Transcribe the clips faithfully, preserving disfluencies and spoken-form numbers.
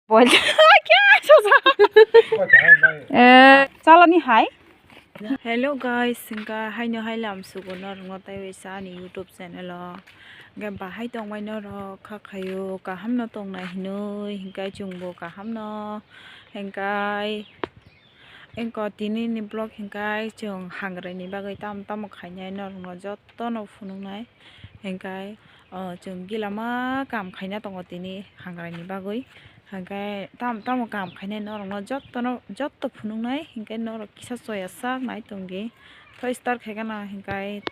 Boil. Kya sosa? Eh, chalani hai. Hello guys, hingka haino hai lam sugo norokno taiwi sa ani YouTube channel o. Hingke bahai tongmai norok kha khayo kaham no tongnai hinui hingke chwngbo kaham no hingkai. Engko tini ni vlog hingkai chwng hangrai ni bagwi tamo tamo khainai norokno jotono phunuknai hingkai. O, chwng gila ma kam khaina tongo tini hangrai ni bagwi. Hingke tam tamo kam khainai norokno jotono, jotto phunuknai, hingke norok kisa choya sak nai tongdi. Thoi start khaikhe na hingkai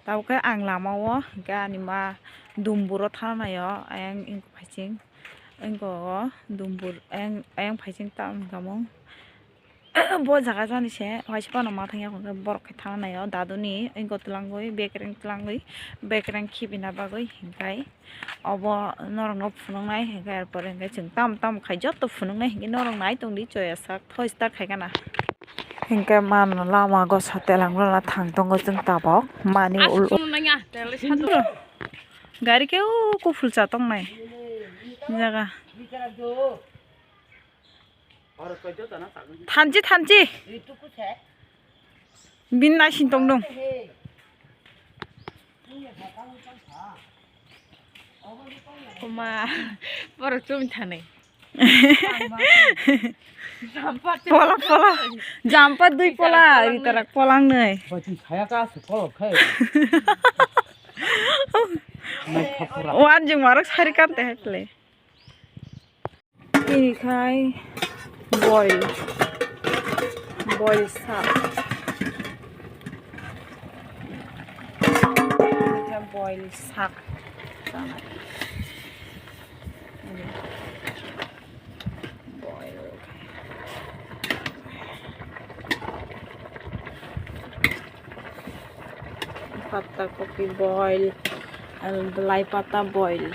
tabukhe ang lama o hingke ani ma dumburo thana nai o, ayang ingko phaising, ingko o dumbur, ayang, ayang phaising tam hinkamung. Bo jaga jani se, waisa phano ma thangya hwnkhe borok khe thana nai o daduni wngkha twlangwi, bekereng twlangwi, bekereng khibina bagwi hwnkhe obo norokno phunuknai hwnkhe, er pore hwnkhe chwng tamo tamo khai joto phunuknai hwnkhe norok nai tongdi choya sak thoi start khai gana. Hwnkhe mano lama gosa telangrok thang tongo chwng tabok mani ulo. Gari khe o kuphul cha tongnai jaga. Thanchi, thanchi. Bin naising tong dong. Oma, borok chum thanai. Pola, pola. Jampa dui pola, ritarak polang nai. Bati saya ka su kolok khai. Nai khapura. Wan jing marok sari kan te hakle. Ini khai boil, boil sak. Ini khai boil sak. Ini boil. Patta kopi boil, belai patta boil.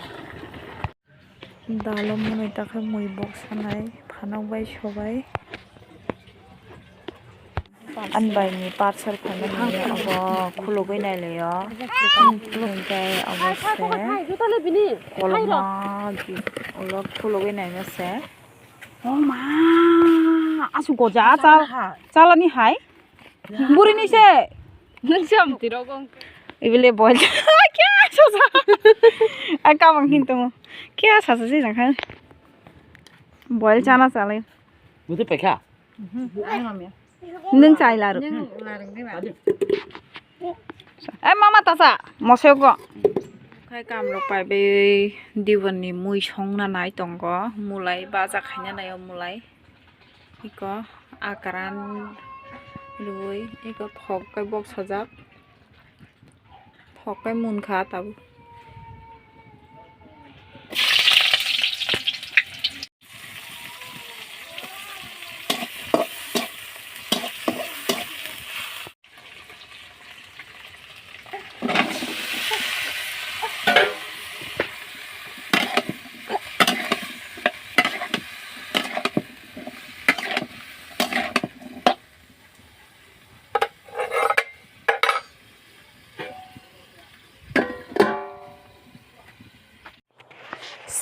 Dalo mwnwi takhe mui bok sanai phanok bai sobai. Ani bai ni parcel phainai hinwi abo khulugwi nailaio. Hwnkhe abo se kolokma ulo khulugwi naima se. Oh ma, asu goja chalani hai. Buri ni se. Nwng se amtwi rogo wngkha. Ibile boil. Kya sasa? Ang kamang hin tongo. Kya sasa se jang kha? Boil chana chalai. Mutu pekha. Nwng chai laro. Nwng larang de ma. Eh, mama tasa, mosok go. Khai kamrok paibai diwan ni mui songna nai tongo, mulai baja khaina nai o mulai. Iko akran rwui, iko thok kai bok sajak. Thok kai munkha tabuk.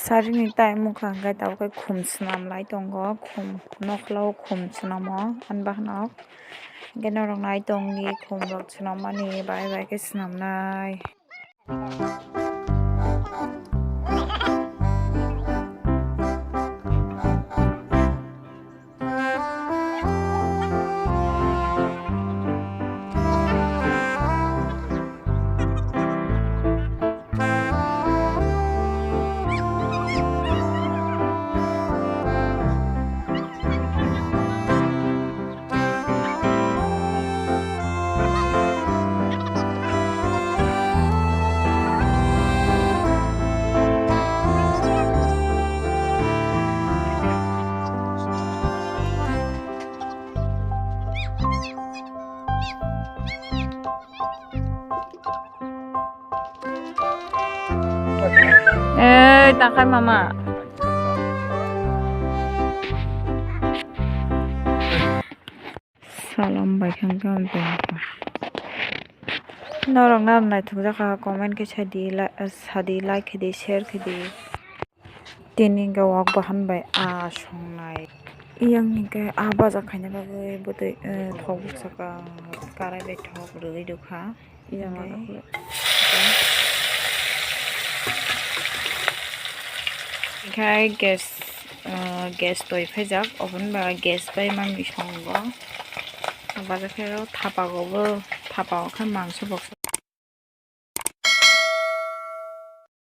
Sarini time wngkha hwnkhe tabukhe khum swnam lai tongo, khum nokhlao khum swnamo ani bahanok. Hwnkhe norok nai tongdi khum rok swnammani bai bai khe swnamnai. Eh, takai mama. Salam bai khang khang tong kha. Norok na naithok jak kha, comment khe sadi, la-, sadi, like khe di, share khe di. Tini hwnkhe wak bahan bai aa songnai. Yang hwnkhe aa baja khaina bagwi bwtwi, eh, thok bwsaka karai bai thok rwui rwkha. Yang hwnkhe gas, eh, gas toi phaijak, oven ba gas bai manwi songo. Aa baja khe thapa gobo, thapa o khe mangso boksa.